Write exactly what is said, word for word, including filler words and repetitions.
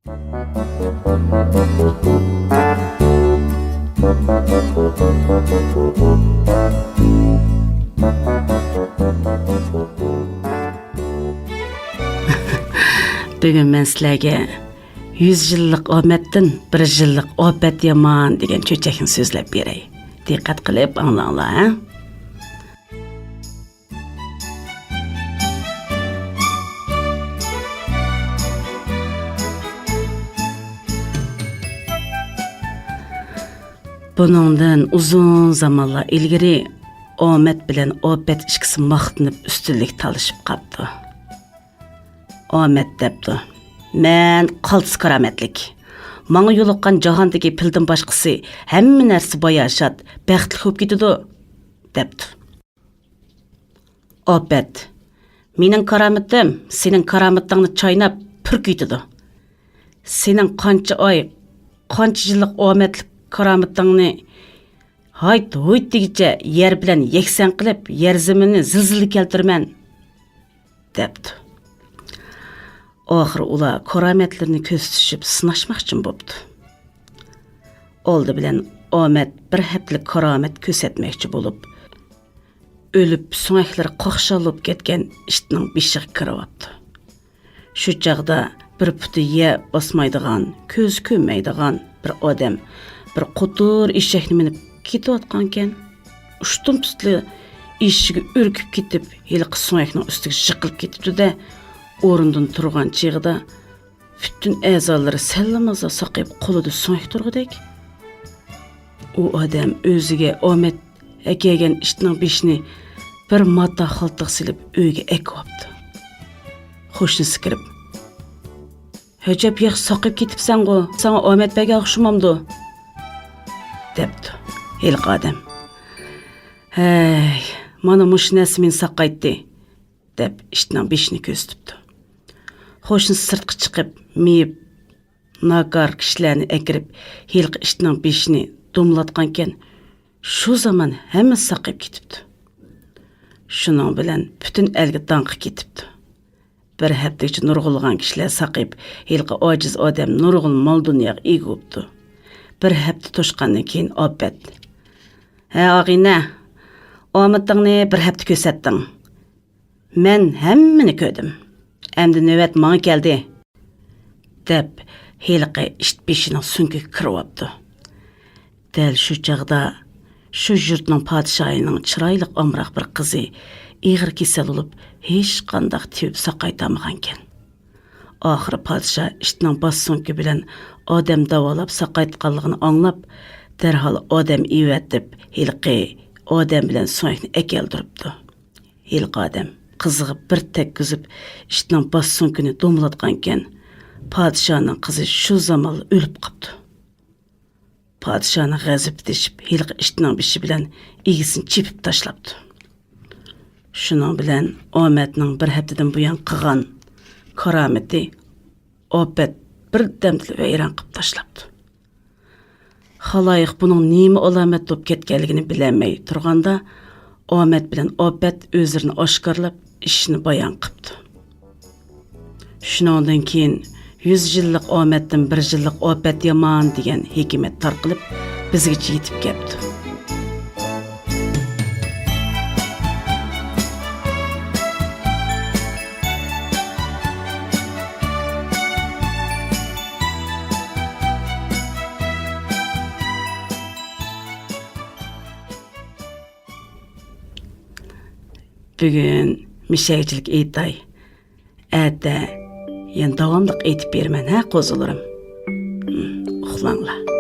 بۈگۈن مەن سىلەرگە «يۈز يىللىق ئامەتتىن بىر يىللىق ئاپەت يامان» دېگەن چۆچەكنى سۆزلەپ بېرەي. دىققەت قىلىپ ئاڭلاڭلار، ھە؟ بۇنىڭدىن ئۇزۇن زامانلار ئىلگىرى ئامەت بىلەن ئاپەت ئىككىسى ماختىنىپ ئۈستۈنلۈك تالىشىپ قاپتۇ. ئامەت دەپتۇ: «مەن قالتىس كارامەتلىك. ماڭا يولۇققان جاھاندىكى پىلدىن باشقىسى ھەممە نەرسە باياشات، بەختلىك بولۇپ كېتىدۇ» دەپتۇ. ئاپەت: «مېنىڭ كارامىتىم سېنىڭ كارامىتىڭنى چايناپ پۈركۈيتىدۇ. سېنىڭ قانچە ئاي، قانچە يىللىق ئامەتلىك كارامىتىڭنى ھايت-ھۇيت دېگۈچە يەر بىلەن يەكسان قىلىپ، يەر زېمىننى زىلزىلە كەلتۈرىمەن» دەپتۇ. ئاخىرى ئۇلار كارامەتلىرىنى كۆرسىتىشىپ سىناشماقچىمۇ بوپتۇ. ئالدى بىلەن ئامەت بىر ھەپتىلىك كارامەت كۆرسەتمەكچى بولۇپ، ئۆلۈپ سۆڭەكلىرى قاقشال بولۇپ كەتكەن ئىتنىڭ بېشىغا كىرىۋاپتۇ. شۇ چاغدا بىر پۇتى يەر باسمايدىغان، كۆزى كۆرمەيدىغان بىر ئادەم بىر قوتۇر ئېشەكنى مىنىپ كېتىۋاتقانىكەن. ئۇشتۇمتۇتلا ئېشىكى ئۈركۈپ كېتىپ، ھېلىقى سۆڭەكنىڭ ئۈستىگە ژىقىلىپ كېتىپتۇ-دە، ئورنىدىن تۇرغان چېغىدا پۈتۈن ئەزالىرى سەللىمازا ساقىيىپ، قولىدا سۆڭەك تۇرغۇدەك. ئۇ ئادەم ئۆزىگە ئامەت ئەكەلگەن ئىتنىڭ بېشىنى بىر ماتا خالتىغا سېلىپ، ئۆيگە ئەكىۋاپتۇ. قوشنىسى كىرىپ: «ھەجەپ ياخشى ساقىيىپ كېتىپسەنغۇ، ساڭا ئامەت بەرگەن ئوخشىمامدۇ؟» دەپتۇ. ھېلىقى ئادەم: «ھەي، مانا مۇشۇ نەرسە مېنى ساقايتتى» دەپ، ئىتنىڭ بېشىنى كۆرسىتىپتۇ. قوشنىسى سىرتقا چىقىپ، مېيىپ، ناكار كىشىلەرنى ئەكىرىپ، ھېلىقى ئىتنىڭ بېشىنى دومىلاتقانىكەن، شۇ زامان ھەممىسى ساقىيىپ كېتىپتۇ. شۇنىڭ بىلەن پۈتۈن ئەلگە داڭقى كېتىپتۇ. بىر ھەپتىگىچە نۇرغۇنلىغان كىشىلەر ساقىيىپ، ھېلىقى ئاجىز ئادەم نۇرغۇن مال-دۇنياغا ئىگە بوپتۇ. بىر ھەپتە توشقاندىن كېيىن ئاپەت: «ھە، ئاغىنە، ئامىتىڭنى بىر ھەپتە كۆرسەتتىڭ. مەن ھەممىنى كۆردۈم. ئەمدى نۆۋەت ماڭا كەلدى» دەپ، ھېلىقى ئىت بېشىنىڭ سۆڭىكىگە كىرىۋاپتۇ. دەل شۇ چاغدا شۇ يۇرتنىڭ پادىشاھىنىڭ چىرايلىق ئامراق بىر قىزى ئېغىر كېسەل بولۇپ، ھېچقانداق تېۋىپ ساقايتالمىغانىكەن. ئاخىرى پادىشاھ ئىتنىڭ باش سۆڭىكى بىلەن ئادەم داۋالاپ ساقايتقانلىقىنى ئاڭلاپ، دەرھال ئادەم ئەۋەتىپ، ھېلىقى ئادەم بىلەن سۆڭەكنى ئەكەلدۈرۈپتۇ. ھېلىقى ئادەم قىزىغا بىر تەگكۈزۈپ، ئىتنىڭ باش سۆڭىكىنى دومىلاتقانىكەن، پادىشاھنىڭ قىزى شۇ زامانلا ئۆلۈپ قاپتۇ. پادىشاھنىڭ غەزىپى تېشىپ، ھېلىقى ئىتنىڭ بېشى بىلەن ئىگىسىنى چېپىپ تاشلاپتۇ. شۇنىڭ بىلەن ئامەتنىڭ بىر ھەپتىدىن بۇيان قىلغان كارامىتى ئاپەت بىردەمدىلا ۋەيران قىلىپ تاشلاپتۇ. خالايىق بۇنىڭ نېمە ئالامەت بولۇپ كەتكەنلىكىنى بىلەلمەي تۇرغاندا، ئامەت بىلەن ئاپەت ئۆزلىرىنى ئاشكارىلاپ، ئىشىنى بايان قىپتۇ. شۇنىڭدىن كېيىن «يۈز يىللىق ئامەتتىن بىر يىللىق ئاپەت يامان» دېگەن ھېكمەت تارقىلىپ، بىزگىچە يېتىپ كەپتۇ. بۈگۈن مىشەگىچىلىك ئېيتاي. ئەتە يەنە داۋاملىق ئېيتىپ بېرىمەن، ھە، قوزىلىرىم؟ ئۇخلاڭلار.